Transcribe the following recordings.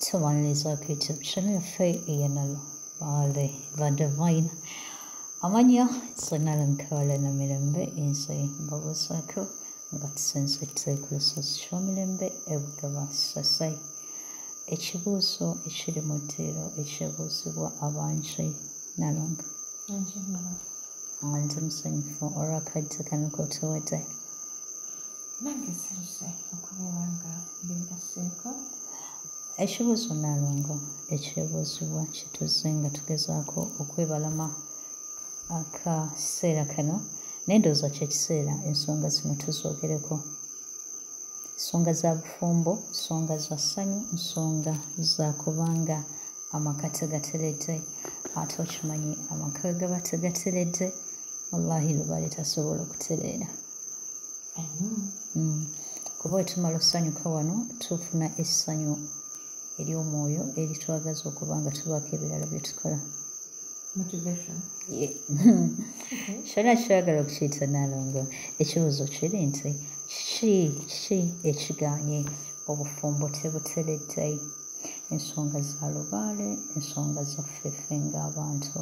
Tumaliriza ku YouTube channel yaffe eya Nalubaale ba Divine. Amanya Sonala Nkawala na Mirembe, nze mbabuuzaako nga tusinzidde ku lusozi Kyomirembe e Bugaba Ssese. Ekibuuzo ekiri mu ddiiro ekyebuuzibwa abangi, Nalongo. Ndi musanyufu olw'akadde kano k'otuwadde. Nange nsanyuse okubeera nga mbeegasseeko. Ekibuuzo, Nalongo, ekyebuuzibwa kituze nga tugezaako okwebalama akaseera kano, naye ndowooza kyekiseera ensonga zino tuzoogereko. Nsonga za bufumbo, nsonga za ssanyu, nsonga za kubanga amaka tegateredde. Ate okimanyi amaka gaba tegateredde, wallahi lubaale tasobola okutereera. Kuba bwe tumala osanyuka wano, tufuna essanyu ery'omwoyo eritwagaza okuba nga tubaako ebirala bye tukola. Motivation. Kyonna kyagala okukiyita, Nalongo. Ekibuuzo kiri nti kiki ekigaanye obufumbo tebuteredde? Ensonga za lubaale, ensonga zaffe ffe ng'abantu,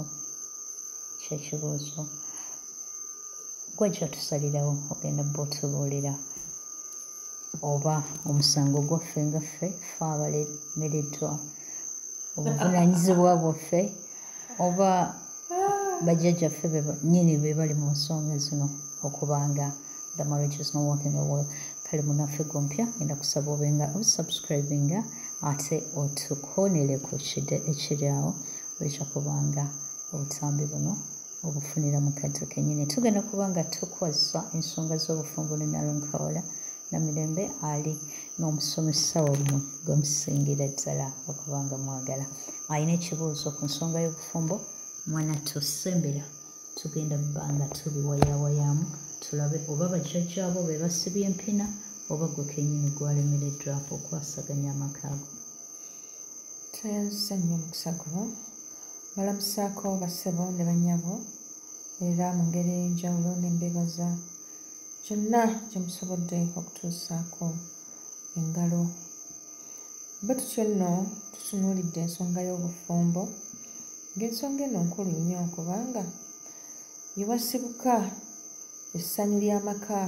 kyekibuuzo. Gwajja tusalirawo, ogenda bba otubuulira oba omusango gwaffe nga ffe ffe abalemereddwa, obuvunaanyizibwa bwaffe, oba bajjajjaffe nnyini be bali mu nsonga zino okubanga the marriage is not working well. Kale munaffe gompya, ngenda kusaba obe nga osubscribinga ate otukoonere ku kide ekiri awo, ojja kubanga obutambi buno obufunira mu kadde kennyini. Tugenda kuba nga tukwasa ensonga z'obufumbo ne Nalongo Kawala Namirembe, ali n'omusomesa wammwe gwemusingira ddala okubanga mwagala. Alina ekibuuzo ku nsonga y'obufumbo, mwana tusembera, tugenda bbanga tubiwayawayaamu, tulabe oba bajjajjaabo be basibye empina oba gwe kennyini gwalemereddwa okwasaganya amaka ago. Tweyanzisa nnyo omukisa guno. Balamusaako bassebo ne bannyabo, era mu ngeri ey'enjawulo ne mbeebaza kyonna kye musobodde okutuusaako engalo. Bwe tutyo nno tutunuulidde ensonga y'obufumbo, ng'ensonga eno nkulu nnyo kubanga ye wasibuka essanyu ly'amaka,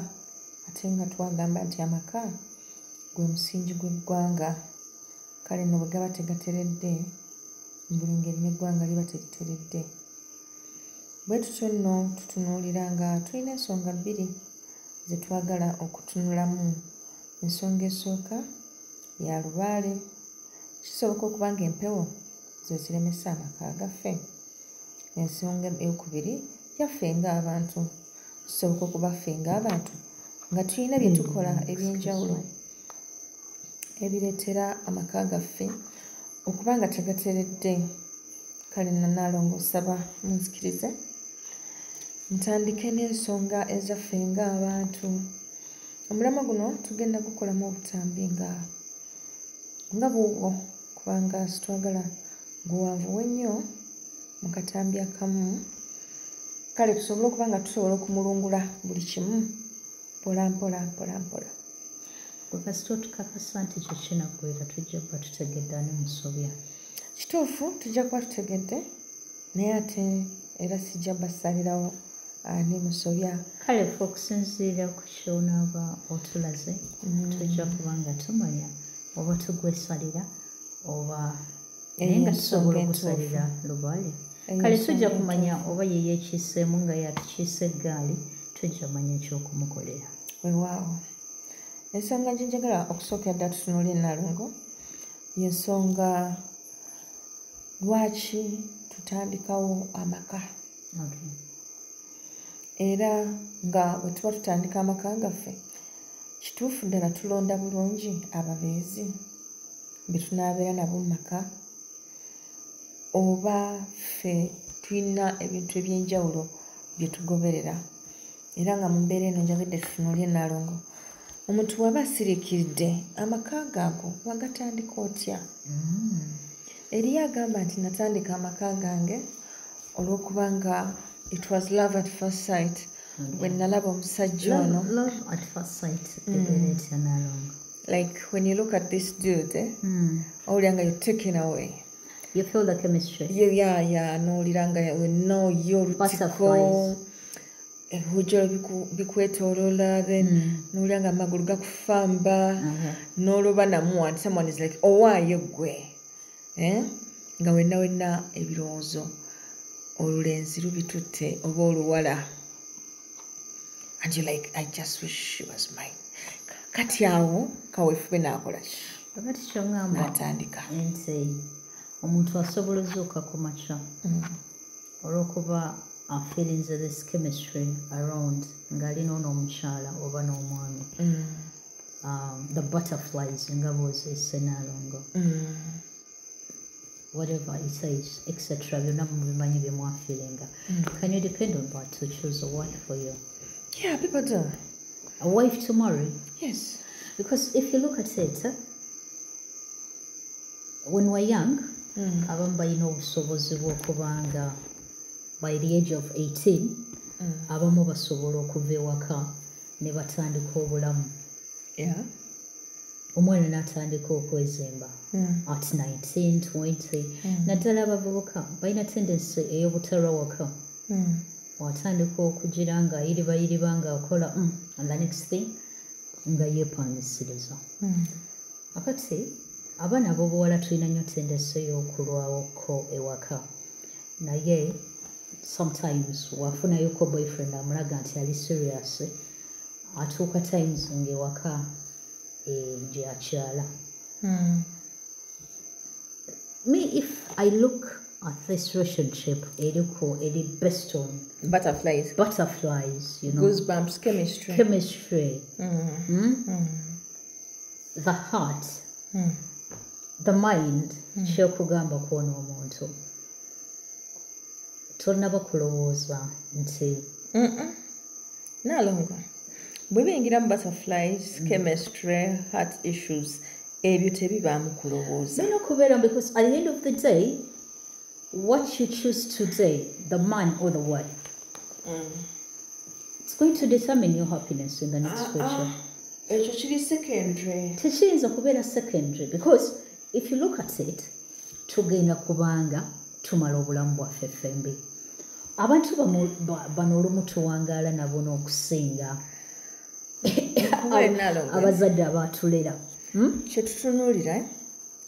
ate nga twagamba nti amaka gwe musingi gw'eggwanga. Kale nno bwe gaba tegateredde, mu buli ngeri n'eggwanga liba teriteredde. Bwe tutyo nno tutunuulira nga tulina ensonga bbiri ze twagala okutunulamu. Ensonga esooka ya lubaale. Kisoboka okuba nga empewo ze ziremesa amaka gaffe? Ensonga eyookubiri yaffe ng'abantu. Kisoboka okuba ffe ng'abantu nga tulina bye tukola ebyenjawulo ebireetera amaka gaffe okuba nga tegateredde? Kale nno Nnaalongo, osaba munzikirize ntandike n'ensonga ezaffe ng'abantu. Omulamwa guno tugenda gukolamu obutambi nga bubwo, kubanga sitwagala guwanvuwe nnyo mu katambi akamu. Kale tusobole okuba nga tusobola okumulungula buli kimu mpola mpola mpola mpola. Gwe kasita otukakasa nti kyo kinaggwera, tujja kuba tutegedde ani musobya. Kituufu, tujja kuba tutegedde, naye ate era sijja basalirawo ani musobya. Kale ffe okusinziira ku kyonaaba otulaze, tujja kuba nga tumanya oba tugwesalira oba naye nga tusobola okusalira lubaale. Kale tujja kumanya oba ye yeekiiseemu nga yatukiisa eggaali, tujja manya ekyokumukolera. Weewaawo, ensonga gye njagala okusookera ddala tutunuulire, Nalongo, y'ensonga lwaki tutandikawo amaka. Era nga bwe tuba tutandika amaka gaffe, kituufu ddala tulonda bulungi ababeezi be tunaabeera nabo mu maka, oba ffe tulina ebintu ebyenjawulo bye tugoberera? Era nga mu mbeera eno njagadde tutunuulire, Naalongo, omuntu bw'aba asiriikiridde, amaka gaago wagatandika otya? Eriyo agamba nti natandika amaka gange olw'okuba nga it was love at first sight, bwe nalaba omusajja ono. Love at first sight ebeera etya, Nalongo? Like when you look at this dude, eh? Owulira nga you're taken away. You feel the chemistry. Yeah, n'owulira nga wenna oyo olutiko, Butterflies. Ebihujjalo bikwetooloola, then n'owulira nga amagulu gakufamba, n'oloba namu and someone is like, owaayo ggwe, eh? Nga wenna wenna ebirowoozo olulenzi lubitutte oba oluwala, and you're like, I just wish she was mine. Kati awo kaweefube n'akola ki? Kakati kyoŋŋamba N'atandika. Nti omuntu asobola ozuuka ku makya olw'okuba afeelinze this chemistry around ng'alina ono omukyala oba n'omwami, the butterflies nga bw'oziise, Naalongo, whatever it is, etc., byonna mubimanyi bye mwafeelinga. Can you depend on that to choose a wife for you? Yeah, people do. A wife to marry? Yes. Because if you look at it, when we're young, abamu balina obusobozi bw'okubanga by the age of 18, abamu basobola okuva ewaka ne batandika obulamu. Omwana n'atandika okwezimba at 19, 20. Naddala abavubuka balina tendency ey'obutalwa waka. Watandika okugira nga ayiribayiriba ng'akola, and the next thing nga yeepangisiriza. Akati abaana ab'obuwala tulina nnyo tendency ey'okulwawoko ewaka, naye sometimes wafunayoko boyfriend amulaga nti ali serious, atuuka times ng'ewaka gye akyala. Me, if I look at this relationship eriko eri based on Butterflies, butterflies, goosebumps, chemistry, chemistry, the heart, the mind, kyekugamba kwona omuntu tonnaba kulowooza nti Nalongo, bwe biyingira mu butterflies, chemistry, heart issues, ebyo tebibaamu kulowooza. Birina okubeera, because at the end of the day, what you choose today, the man or the wife, it's going to determine your happiness in the next future. Ekyo kiri secondary. Tekiyinza kubeera secondary, because if you look at it, tugenda kubanga tumala obulamu bwaffe ffembi. Abantu bano olumu tuwangaala nabo n'okusinga Kuba Nalongo, abazadde abatulera. Kyetutunuulira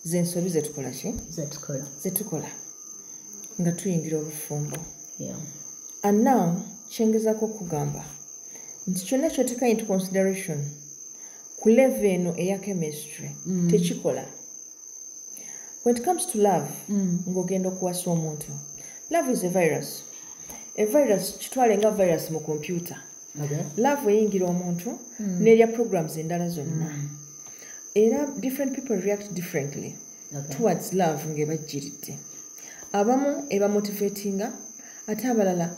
zensobi zetukola ki? Zetukola. Zetukola nga tuyingira obufumbo. And now kyengezaako okugamba nti kyonna kyoteeka into consideration ku level eno eya chemistry tekikola. When it comes to love, ng'ogenda okuwasa omuntu, love is a virus. A virus, kitwale nga virus mu computer. Love eyingira omuntu n'erya programs endala zonna, era different people react differently towards love ng'ebajjiridde. Abamu ebamotivatinga, ate abalala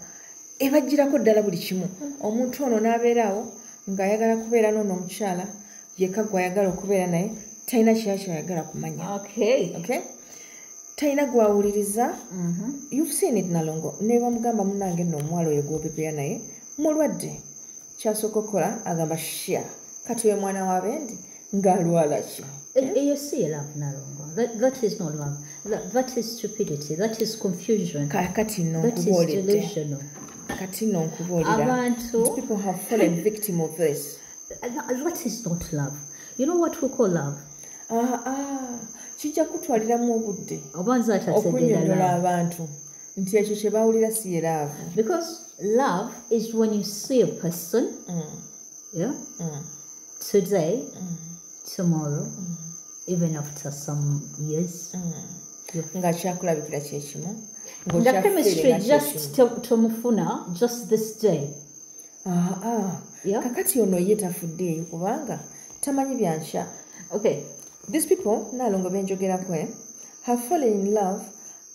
ebajjirako ddala buli kimu. Omuntu ono n'abeeraawo ng'ayagala kubeera n'ono omukyala yekka gw'ayagala okubeera naye, talina kirala kyayagala kumanya. Okay? Talina gwawuliriza. You've seen it, Nalongo. Ne bamugamba, munange nno omuwala oyo gw'obebeera naye mulwadde, kyasooka okukola agamba, sha, kati oyo mwana w'abendi ng'alwala ki? Eyo si ye love, Nalongo. That is not love. That is stupidity. That is confusion. Kati nno That is nkubuulidde. delusional. Kati nno nkubuulira. Abantu People have fallen victim of this. That is not love. You know what we call love? Ah, ah, kijja kutwaliramu obudde Oba nze atategeera okunnyonnyola love. Abantu nti ekyo kye bawulira si ye love. Because love is when you see a person, yeah, today, tomorrow, even after some years. Nga kyakulabikira kyekimu. The chemistry just tomufuna just this day. Yeah. Kakati ono ye tafuddeeyo kubanga tamanyi byankya. These people, Nalongo, benjogerako, have fallen in love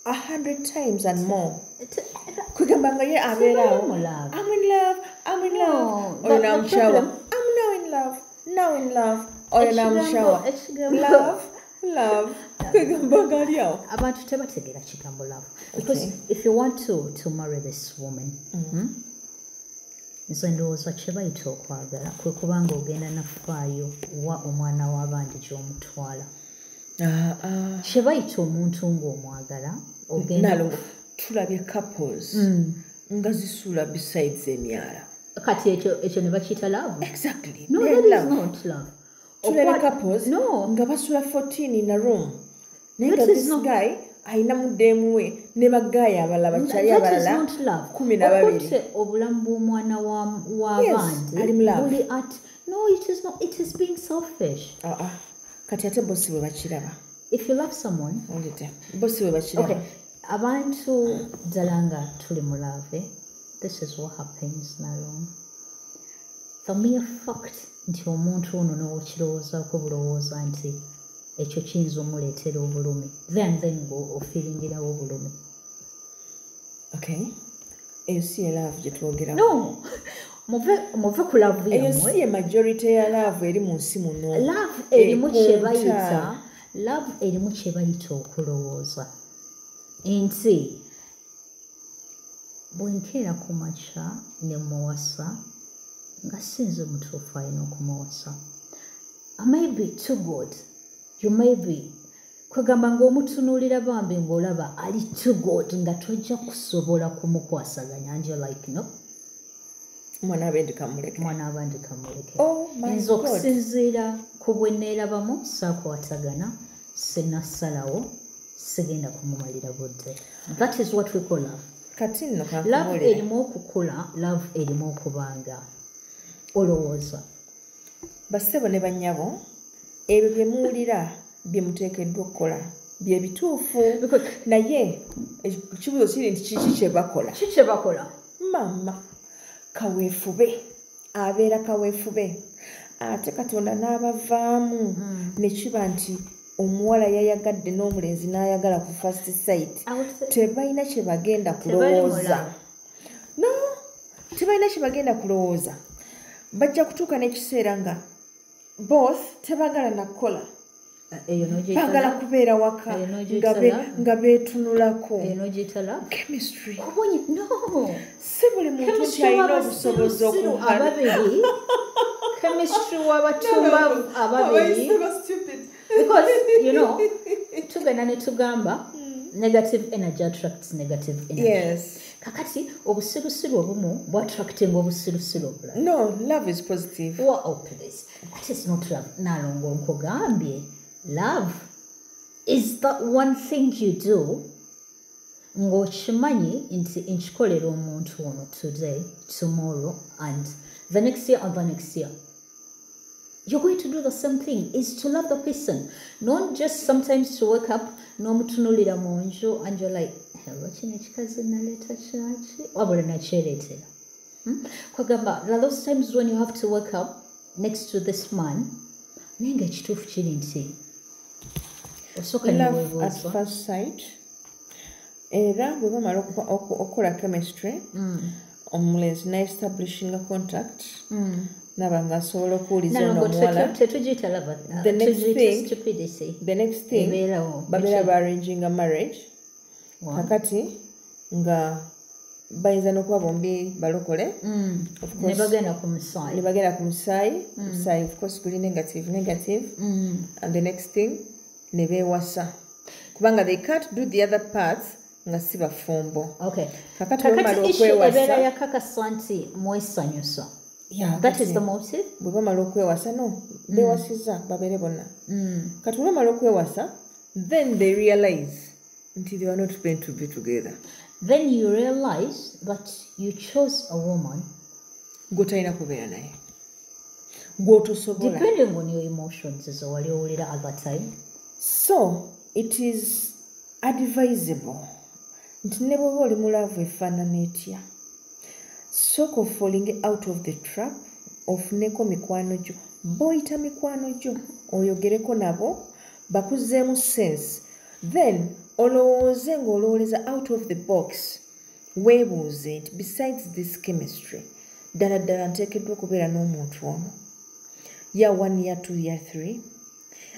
100 times and more. Kwegamba nga ye abeeraawo, Tebali mu love. I'm in love, I'm in love. No, Oyo the namushawa. problem- I'm now in love, now in love. Oyo namushawa. Love, love. Kwegamba nga ali awo. Abantu tebategeera kigambo love, because if you want to marry this woman, Nze ndowooza kye bayita okwagala kwe kubanga ogenda nafaayo wa omwana w'abandi gy'omutwala. Kye bayita omuntu ng'omwagala ogenda Nalongo, tulabye couples nga zisula besides emyala. Kati ekyo ne bakiyita love? Exactly. No, They're that is love. not love. Tulabye couples No. nga basula 14 in a room, naye That nga is this not- guy ayina muddemu we ne ba guy abalala, bakyali That is abalala not love. 12. Okutte obulamu bw'omwana w'abandi Ali mu love. buli at, no, it is not, it is being selfish. Ah, ah. Kati ate bosi bwe bakiraba? If you love someone, Owulidde? Bosi bwe bakiraba? Okay, abantu ddala nga tuli mu love, this is what happens. Nalong, the mere fact nti omuntu ono n'okirowoozaako bulowooza nti ekyo kiyinza omuleetera obulumi, then ng'ofiiringirawo obulumi. Okay, eyo si ye love gye twogeraho. No, muve ku love Eyo yammwe. si ye majority ya love eri mu nsi muno. Love erimu kye Ekunta. bayita love, erimu kye bayita okulowooza nti bwe nkeera ku makya ne muwasa nga sinze mutuufu alina okumuwasa, I may be too good, you may be, kwegamba ng'omutunuulira bambi ng'olaba ali too good nga tojja kusobola kumukwasaganya, and you're like, no. Omwana abendi kamuleke. Mwana abandi kamuleke. Oh my Nze God. okusinziira ku bwe neerabamu, saakwatagana, sinasalawo, sigenda kumumalira budde. That is what we call love. Kati nno Love kankubuulire. erimu okukula, love erimu okubanga olowooza. Bassebo ne bannyabo, ebyo bye muwulira bye muteekeddwa okukola bye bituufu, naye ekibuuzo kiri nti kiki kye bakola? Ki kye bakola? Maama kaweefube abeera kaweefube, ate Katonda n'abavaamu ne kiba nti omuwala yayagadde n'omulenzi n'ayagala ku first sight. I would say- Tebalina kye bagenda Tebali mu kulowooza. love. No, tebalina kye bagenda kulowooza. Bajja kutuuka n'ekiseera nga both tebagala nakukola, Eyo n'ogiyita baagala love? kubeera waka Eyo n'ogiyita nga love? nga beetunulako. Eyo n'ogiyita love? Chemistry. Kubonye, no. Si buli muntu nti Chemistry alina obusobozi w'abasirusiru okuhana. ababiri, chemistry w'abatumba ababiri, because tugenda ne tugamba negative energy attracts negative energy. Kakati obusirusiru obumu bwattractinga obusirusiru obulala. No, love is positive. Wa, oh please, that is not love. Nalongo, nkugambye, love is the one thing you do ng'okimanyi nti nkikolera omuntu ono today, tomorrow and the next year and the next year. You're going to do the same thing, is to love the person, not just sometimes to wake up n'omutunuulira mu nju and you're like, hello, kino ekikazi naleeta kyaki wabula nakyereetera. Kwegamba there are those times when you have to wake up next to this man, naye nga ekituufu kiri nti osooka Love at neweebuuza. first sight, era bwe bamala okukola chemistry, omulenzi naestablishinga contact, naba nga asobola okuwuliza ono Nalongo, omuwala. Tetugiyita love, The next tugiyita thing- stupidity. The next thing, Ebeerawo. babeera baarranginga marriage. Wow. Kakati nga bayinza n'okuba bombi balokole. Of Ne course, bagenda ku musaayi. Ne bagenda ku musaayi. Musaayi of course guli negative, negative, and the next thing ne beewasa, kubanga they can't do the other parts nga si bafumbo. Kakati bwe Kakati bamala issue okwewasa ebeera yakakasa nti mwesanyusa. Yeah, That is kati the motive. Bwe bamala okwewasa, no, beewasiza babeere bonna. Kati bwe bamala okwewasa, then they realize nti they were not meant to be together. Then you realize that you chose a woman Gw'otalina kubeera naye, gw'otosobola. Depending on your emotions ze wali owulira at that time. So it is advisable nti ne bw'oba oli mu love efaanana etya, sooka ofalling out of the trap, ofuneko mikwano gyo, boyita mikwano gyo, oyogereko nabo bakuzeemu sense, then olowooze ng'olowooleza out of the box, weebuuze nti besides this chemistry, ddala ddala nteekeddwa okubeera n'omuntu ono ya 1 year, 2 year, 3?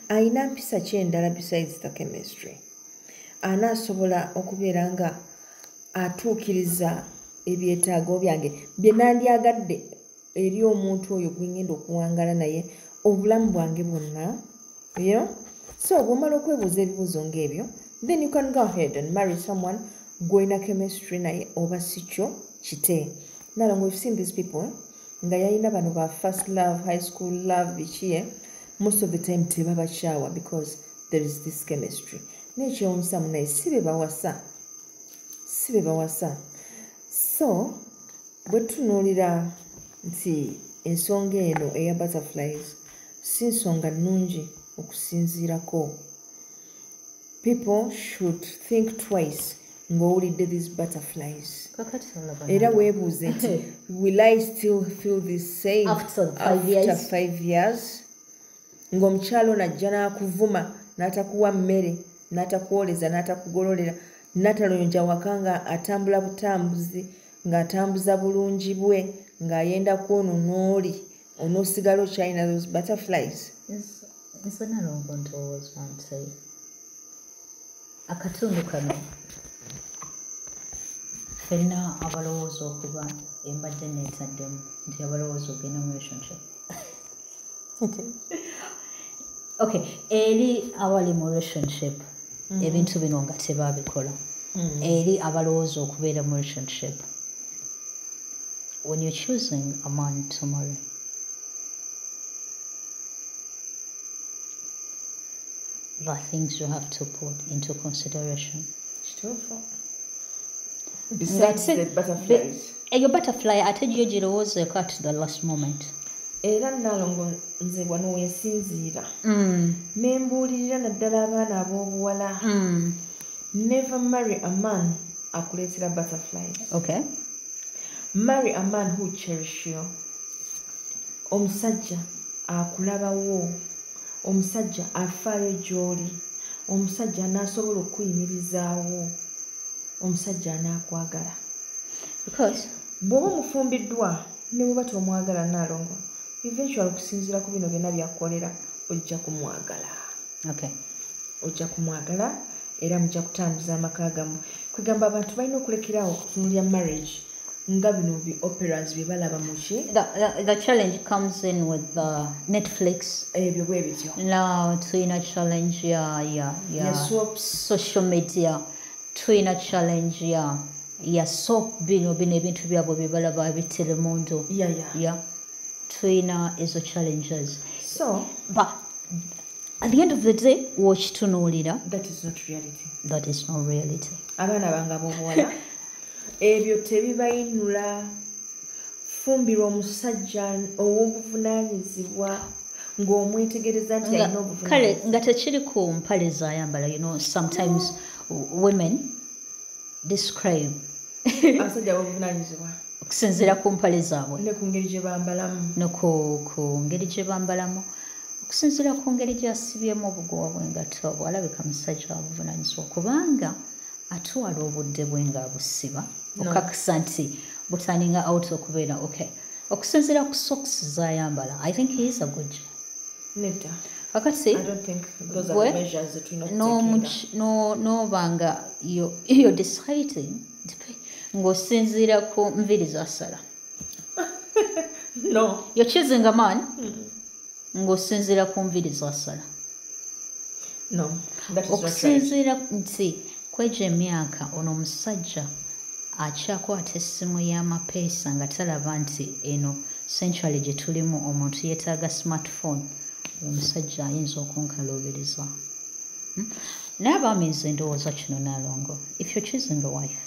Ayina mpisa ki endala besides the chemistry? Anaasobola okubeera nga atuukiriza Ebyetaago byange bye nandyagadde eri omuntu oyo gwengenda okuwangala naye obulamu bwange bwonna. So bw'omala okwebuuza ebibuuzo ng'ebyo, then you can go ahead and marry someone gw'olina chemistry naye, oba si kyo kite. Nalongo, we've seen these people nga yalina bano ba first love, high school love, biki, eh? Most of the time tebabakyawa because there is this chemistry. Naye kyewunyisa munaye, si be bawasa, si be bawasa. So bwe tutunuulira nti ensonga eno eya butterflies si nsonga nnungi okusinziirako, people should think twice ng'owulidde these butterflies. Kakati olaba Era weebuuze nti, will I still feel the same After 5 after years? 5 years, ng'omukyalo ono ajja n'akuvuma, n'atakuwa mmere, n'atakwoleza, n'atakugololera, n'atalonja waka, nga atambula butambuzi, ng'atambuza bulungi bwe, ng'ayenda kwono n'oli, onoosigala okyalina those butterflies? Nze Nalongo ndowooza nti akatundu kano ffenna abalowooza okuba embadde neetaddemu nti abalowooza ogenda mu relationship, okay, eri abali mu relationship ebintu bino nga tebabikola, eri abalowooza okubeera mu relationship, when you're choosing a man to marry, there are things you have to put into consideration. Kituufu. Besides the butterflies. Eyo butterfly ate gyo girowoozeeko at the last moment. Era Nalongo, nze wano wensinziira ne mbuulirira naddala abaana ab'obuwala, never marry a man akuleetera butterflies. Marry a man who cherish you, omusajja akulabawo, omusajja afaayo gy'oli, omusajja anaasobola okuyimirizaawo, omusajja anaakwagala. Because Bw'oba omufumbiddwa ne bw'oba tomwagala, Naalongo, eventually okusinziira ku bino byonna byakukolera ojja kumwagala. Ojja kumwagala era mujja kutambuza amaka gammwe. Kwegamba abantu balina okulekeraawo okutunulya marriage nga bino bi operas bye balaba muki. The challenge comes in with the Netflix. Ebyo bwe bityo. Now tulina challenge ya Ya soaps. Social media, tulina challenge ya soap, bino ebintu byabwe bye balaba bitelemundo. Ya, tulina ezo challenges. So But at the end of the day, wokitunuulira, that is not reality. That is not reality. Abaana bange ab'obuwala, ebyo tebibayinula. Fumbirwa omusajja ow'obuvunaanyizibwa ng'omwetegereza nti alina Kale obuvunaanyizibwa. Nga tekiri ku mpale zayambala. Sometimes women describe abasajja ab'obuvunaanyizibwa okusinziira ku mpale zaabwe ne ku ngeri gye bambalamu. Ne ku ngeri gye bambalamu, okusinziira ku ngeri gy'asibyemu obugowa bw'engatto obwo, alabika musajja wabuvunaanyizibwa kubanga atwala obudde bwe ng'abusiba okakasa nti buturninga out okubeera okay. Okusinziira ku socks z'ayambala, I think he is a good Nedda. Kakati I don't think those are the measures that tulina okutekinga. N'oba nga you're deciding ng'osinziira ku nviiri z'asala. No. You're choosing a man ng'osinziira ku nviiri z'asala. No, that is not right. Okusinziira nti kwegyo emyaka ono omusajja akyakwata essimu y'amapeesa nga talaba nti eno century gye tulimu omuntu yeetaaga smartphone, omusajja ayinza okunkaluubiriza. Naye abaami, nze ndowooza kino, Nalongo, if you're choosing a wife,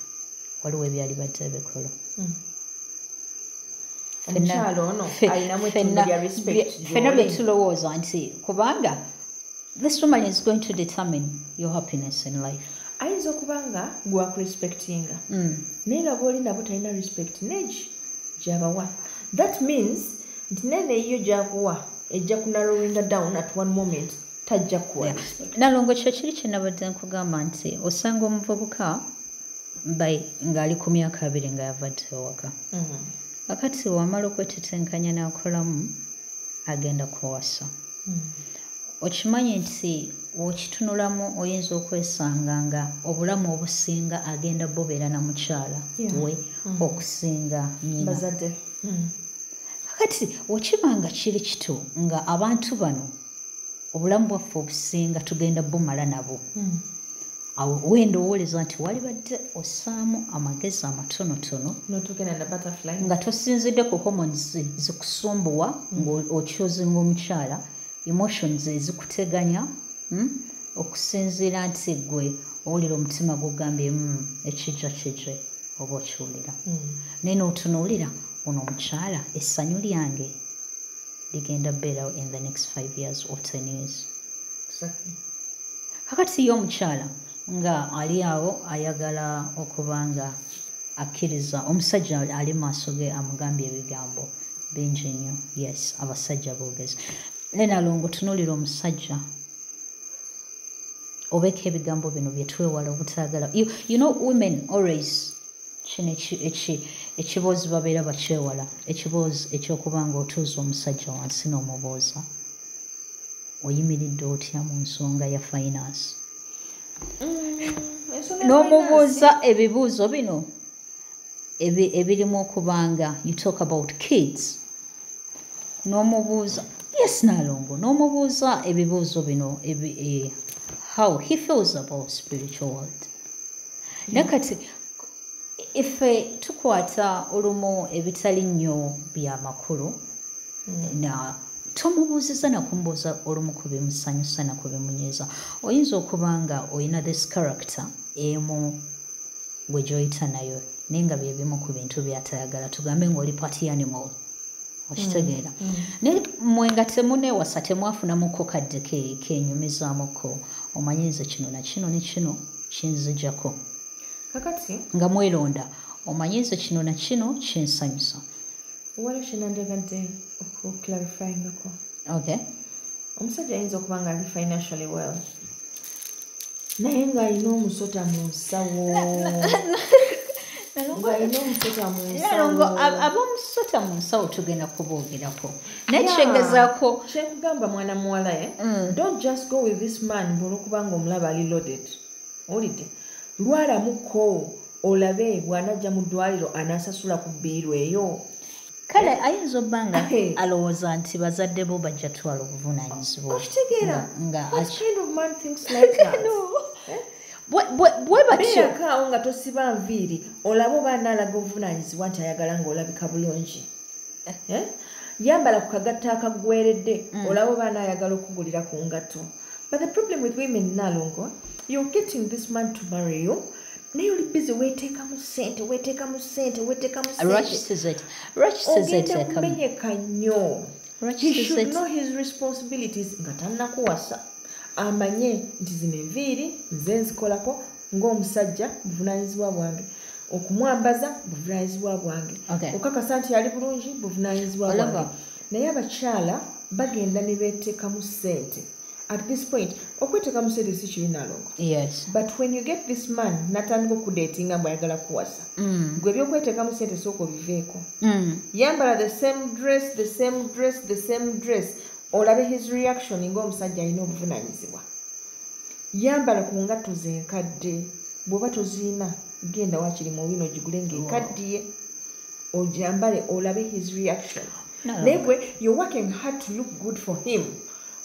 waliwo ebyalibadde ebikulu. Omukyalo ono alinamu ettundu lya respect Ffenna bye gy'oli. Tulowooza nti kubanga this woman is going to determine your happiness in life. Ayinza okuba nga gwakurespectinga, naye nga bwoli nabo talina respect negi gyabawa. That means nti nene eyiyo gyakuwa ejja kunarrowinga down at one moment, tajja kuwa respect. Nalongo, kyo kiri kye nabadde nkugamba nti osanga omuvubuka by ng'ali ku myaka 20 nga yavadde ewaka. Akati wamala okwetetenkanya n'akolamu, agenda kuwasa. Okimanyi nti okitunulamu oyinza okwesanga nga obulamu obusinga agenda bobeera na mukyala we okusinga nnyina. Bazadde. Kati okibanga kiri kito nga abantu bano obulamu bwaffe obusinga tugenda bumala nabo. Awo wendowooleza nti walibadde ossaamu amagezi amatonotono N'otugenda na butterfly. Nga tosinzidde ku hormones zikusumbuwa ng'okyozinga omukyala, emotions ezikuteganya, okusinziira nti gwe owulira omutima gugambye ekijja kijje oba okiwulira. Naye n'otunuulira ono omukyala essanyu lyange ligenda bbeerawo in the next 5 years or 10 years. Exactly. Kakati ye omukyala nga ali awo ayagala okuba nga akkiriza omusajja ali maaso ge amugambye ebigambo bingi nnyo. Yes, abasajja boogezi. Naye Nalongo, tunuulira omusajja obeeko ebigambo bino bye twewala obutaagala. You know women always kino ekiboozi babeera bakyewala, ekiboozi ekyokuba nga otuuza omusajja wansi n'omubuuza oyimiridde otya mu nsonga ya finance. N'omubuuza ebibuuzo bino ebirimu okubanga you talk about kids. N'omubuuza, yes Nalongo, n'omubuuza ebibuuzo bino how he feels about spiritual world. Naye kati ife tukwata olumu ebitali nnyo bya makulu na tomubuuziza na kumubuuza olumu ku bimusanyusa na ku bimunyiiza. Oyinza okuba nga olina this character emu gwe gy'oyita nayo naye nga bye bimu ku bintu by'atayagala, tugambe ng'oli party animal, okitegeera. Naye mmwe nga temuneewasa temwafunamuko kadde kenyumizaamuko omanyi nze kino na kino ne kino kinzijjako. Kakati nga mweronda omanyi nze kino na kino kinsanyusa. Waliwo kye nandyagadde okuclarifyingako. Okay. Omusajja ayinza okuba nga ali financially well naye ng'alina omusota mu nsawo. Ng'alina omusota mu Nalongo, nsawo. Ab'omusota mu nsawo tugenda kuboogerako. Naye kyengezaako Kyenkugamba mwana muwala, Don't just go with this man olw'okuba ng'omulaba ali loaded. Owulidde? Lwalamuko olabe bw'anajja mu ddwaliro anaasasula ku bbiiru eyo. Kale ayinza obba nga alowooza nti bazadde bo bajja twala obuvunaanyizibwa. Okitegeera? Nga What kind of man thinks like that? No. Bwe batyo. Beerako awo nga tosiba nviiri olabe oba anaalaga obuvunaanyizibwa nti ayagala ng'olabika bulungi. Yambala ku kagatto akaggweredde olabe oba anaayagala okugulira ku ngatto. But the problem with women, Nalongo, you're getting this man to marry you, naye oli busy weeteekamu ssente, weeteekamu ssente, weeteekamu ssente. Lwaki Ogenda sizeteekamu? kumenyeka nnyo. Lwaki He should sizete? know his responsibilities nga tannakuwasa. Amanye nti zino enviiri nze nzikolako ng'omusajja, buvunaanyizibwa bwange. Okumwambaza buvunaanyizibwa bwange. Okakasa nti ali bulungi buvunaanyizibwa Olaba. bwange. Naye abakyala bagenda ne beeteekamu ssente. At this point, okweteekamu ssente si kibi Nalongo. But when you get this man n'atandika okudeetinga mbu ayagala kuwasa, gwe ebyokweteekamu ssente sooka obiveeko. Yambala the same dress, the same dress, the same dress. Olabe his reaction ng'omusajja alina obuvunaanyizibwa. Yambala ku ngatto ze enkadde. Bw'oba toziina, genda waakiri mu wino ogigule ng'ekaddiye. Ogyambale olabe his reaction. No. Naye gwe, you're working hard to look good for him.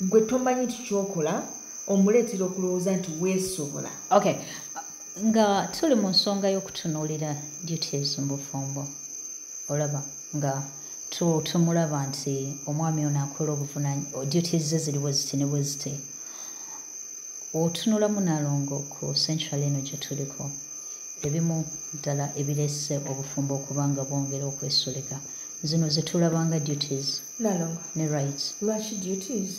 Gwe tomanyi nti ky'okola, omuleetera okulowooza nti weesobola. Okay. Nga tuli mu nsonga y'okutunuulira duties mu bufumbo. Olaba nga tumulaba nti omwami ono akola duties ze ziri bwe ziti ne bwe ziti. Otunulamu Nalongo ku century eno gye tuliko, ebimu ddala ebireese obufumbo okuba nga bwongera okwesulika. Zino ze tulabanga duties Nalongo. ne rights. Lwaki duties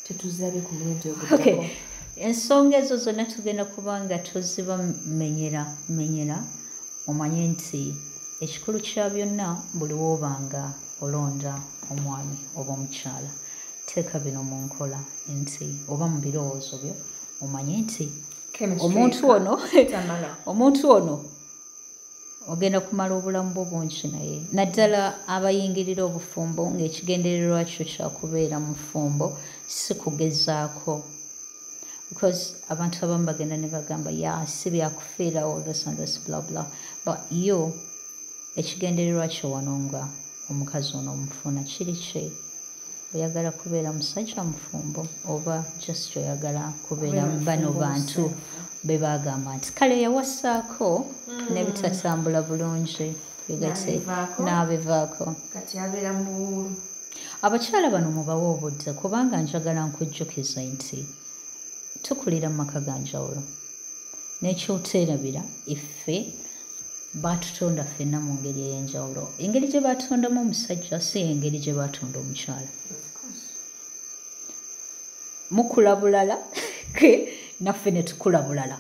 tetuzirabye ku mulundi oguddako? Okay. Ensonga ezo zonna tugenda kuba nga tozibamenyera menyera, omanye nti ekikulu kya byonna buli w'obanga olonda omwami oba omukyala, teeka bino mu nkola nti oba mu birowoozo byo omanye nti Chemistry omuntu ono tamala. omuntu ono Ogenda kumala obulamu bwo bungi, naye naddala abayingirira obufumbo ng'ekigendererwa kyo kyakubeera mu bufumbo, si kugezaako, because abantu abamu bagenda ne bagamba, "Ya, si byakufiirawo," this and this, blah blah, but yo ekigendererwa kyo wano nga omukazi ono omufuna kiri ki? Oyagala kubeera musajja mufumbo oba just oyagala kubeera Kubeera bano mufumbo bantu omusanvu. Be bagamba nti kale yawasaako nebitatambula bulungi. You get it? N'abivaako. N'abivaako. Kati abeera mu buwuulu. Abakyala bano mubawe obudde, kubanga njagala nkujjukiza nti tukulira mu maka ga njawulo. N'ekyoteerabira, iffe baatutonda ffenna mu ngeri ey'enjawulo. Engeri gye baatondamu omusajja si engeri gye baatonda omukyala. Of course. Mukula bulala, naffe ne tukula bulala.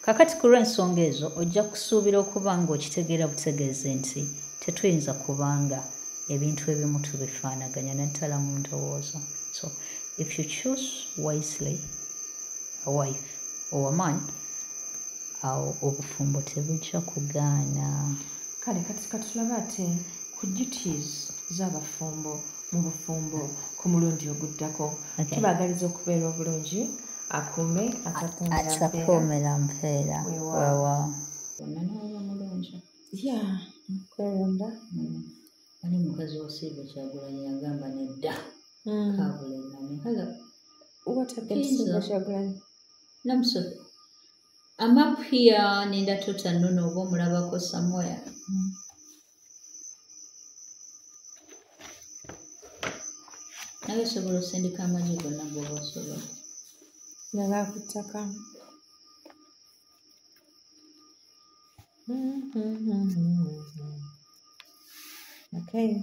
Kakati ku lw'ensonga ezo ojja kusuubira okuba nga okitegeera butegeeze nti tetuyinza kubanga ebintu ebimu tubifaanaganya, naddala mu ndowooza. So if you choose wisely a wife or a man, awo obufumbo tebujja kugaana. Kale kati katulabe ate ku duties z'abafumbo mu bufumbo ku mulundi oguddako. Okay. Tubaagaliza okubeera obulungi. Akuume atakuumira mpeera. Atakuumira mpeera. Weewaawo. Weewaawo. Bonna n'aba mulungi. Ya, kwewunda. Ani mukazi wa Silva Kyagulanyi yagamba nedda kabulenane hala. What happened to Kiza. Silva Kyagulanyi? Namusobe, I'm up here, ninda tota nono oba omulabako somewhere. Nawe osobola osindika amagi gonna g'oba osobola. Naba ku ttaka. Okay.